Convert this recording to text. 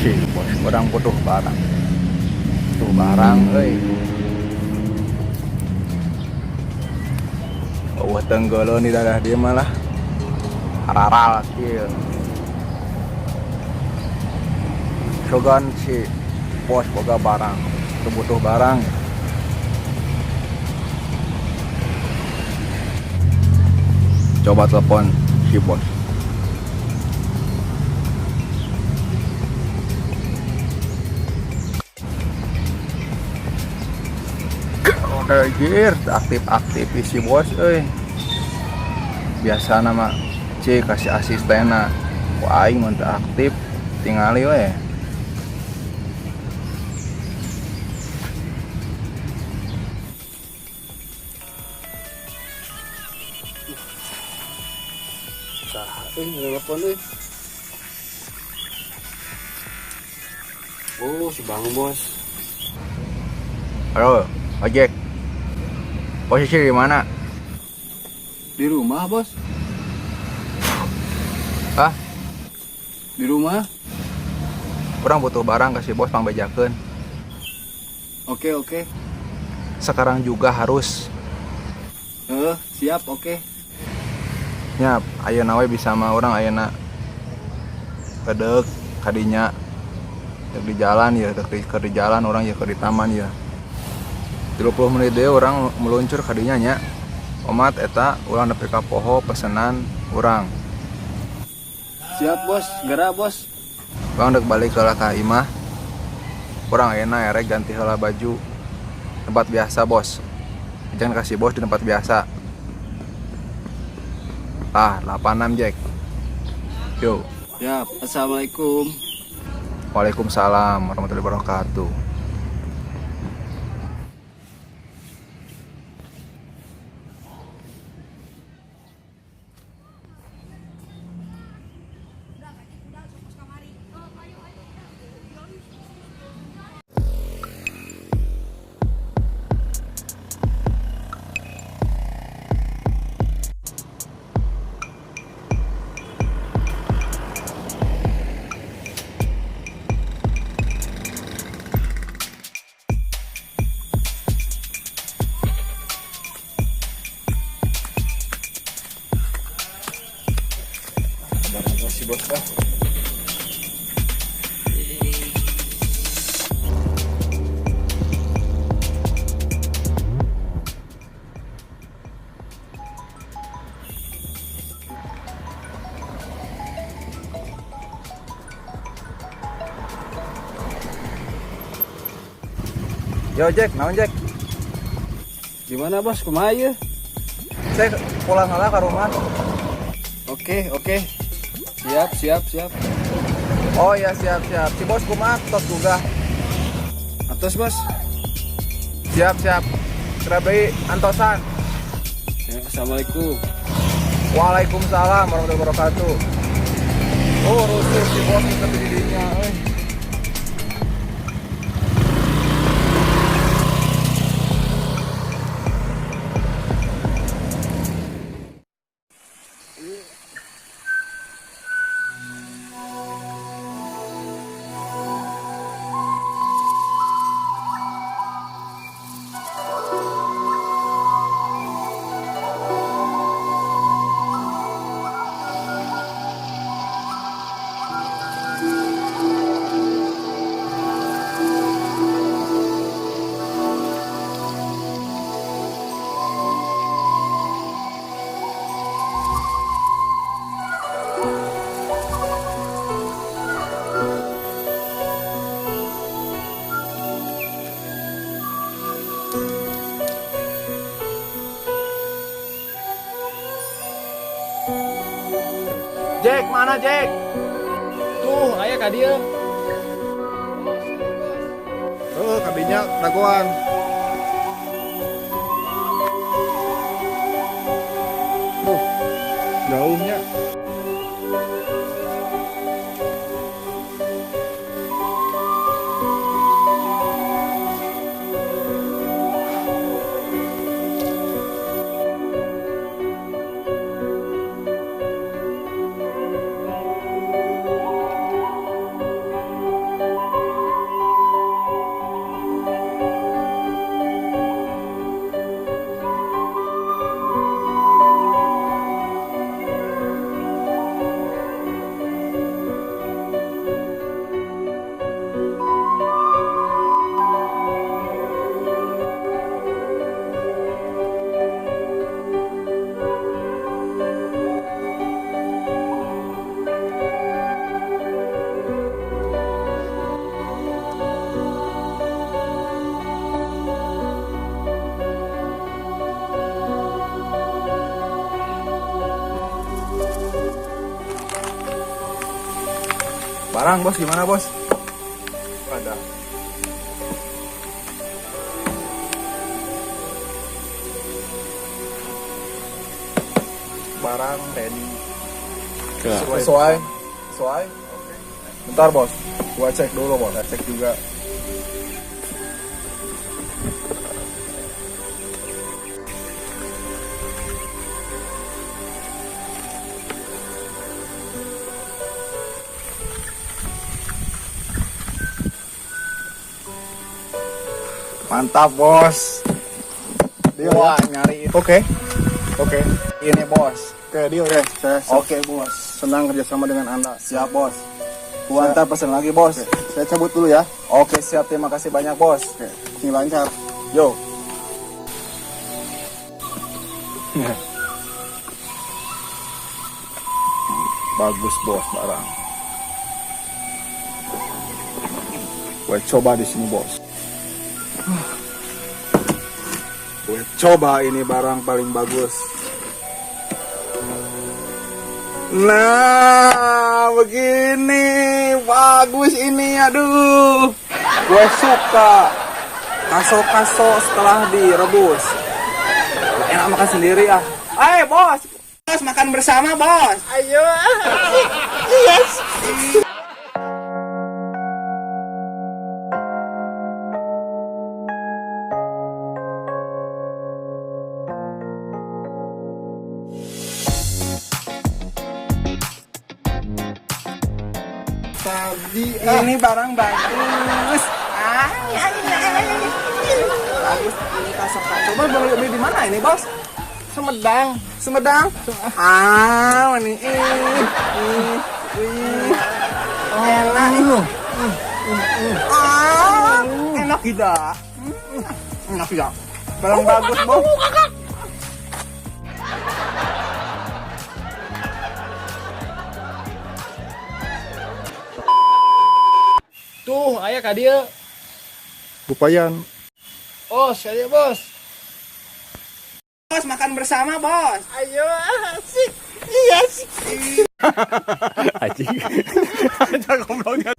Si bos urang butuh barang. Butuh barang euy. Eueuh tenggeuleun di dadah dieu mah lah. Araral kieu. Sogan si bos boga barang, teu butuh barang. Coba telepon si bos. Anjir, aktif-aktif si bos euy. Biasa nama C kasih asistena. Ku aing mun teu aktif tingali we. Saha euy nelpon euy. Oh, si Bang Bos. Halo, ojek. Posisi di mana? Di rumah, Bos. Hah? Di rumah. Urang butuh barang ke si bos pangbejakeun. Oke, oke. Sekarang juga harus. Heeh, siap, oke. Nya, ayeuna we bisa mah urang ayeuna. Kedek kadinya. Dek di jalan ya, dek di, keur di jalan urang ya keur di taman ya. 30 menit deui urang meluncur kadinya nya. Omat eta urang nepi ka poho pesenan urang. Siap, Bos. Geura, Bos. Urang dek balik heula ka imah. Urang ayeuna erek ganti heula baju. Tempat biasa, Bos. Jangan kasih bos di tempat biasa. Ah, 86 Jack. Yo. Siap. Assalamualaikum. Waalaikumsalam warahmatullahi wabarakatuh. Si bos dah. Yo Jack, naon Jack? Di mana, Bos? Kumaha ieu? Saya pulang heula ka rumah. Oke, oke. Siap, siap, siap. Oh iya, siap, siap. Si bos kumaha tos gugah. Atos, Bos. Siap, siap. Kerabai antosan. Ya, assalamualaikum. Waalaikumsalam warahmatullahi wabarakatuh. Oh, rusuh si bos tapi di dinya euy. Jack, mana Jack? Tuh, aya ka dieu. Oh, kadinya dagoan. Tuh, jauhnya. Barang bos gimana bos? Ada. Barang ready. Sesuai. Sesuai. Bentar bos, gua cek dulu bos. Saya cek juga. Mantap bos. Deal, Wah, ya? nyari Oke. Oke. ini bos. Oke, deal ya. Saya Oke bos. senang kerjasama dengan Anda. Siap bos. Gua antar pesan lagi bos. Oke, saya cabut dulu ya. Oke siap, terima kasih banyak bos. Oke, sing lancar. Yo. Bagus bos barang. Gue coba di sini bos. Gue coba ini barang paling bagus. Nah, begini bagus ini, aduh. Gue suka kaso-kaso setelah direbus. Enak makan sendiri ah. Eh bos, bos makan bersama bos. Ayo. Yes. Tadi Ini barang bagus. Bagus ini kaso-kaso. Coba beli di mana ini bos? Sumedang. Sumedang. Ah, ini. Enak ini. Ah, enak tidak? Enak tidak? Barang bagus, bos. Tuh, aya ka dieu. Lupayan. Bos, ka dieu, bos. Bos, makan bersama, bos. Ayo, asik. Yes. Anjing. Anjing gobloknya.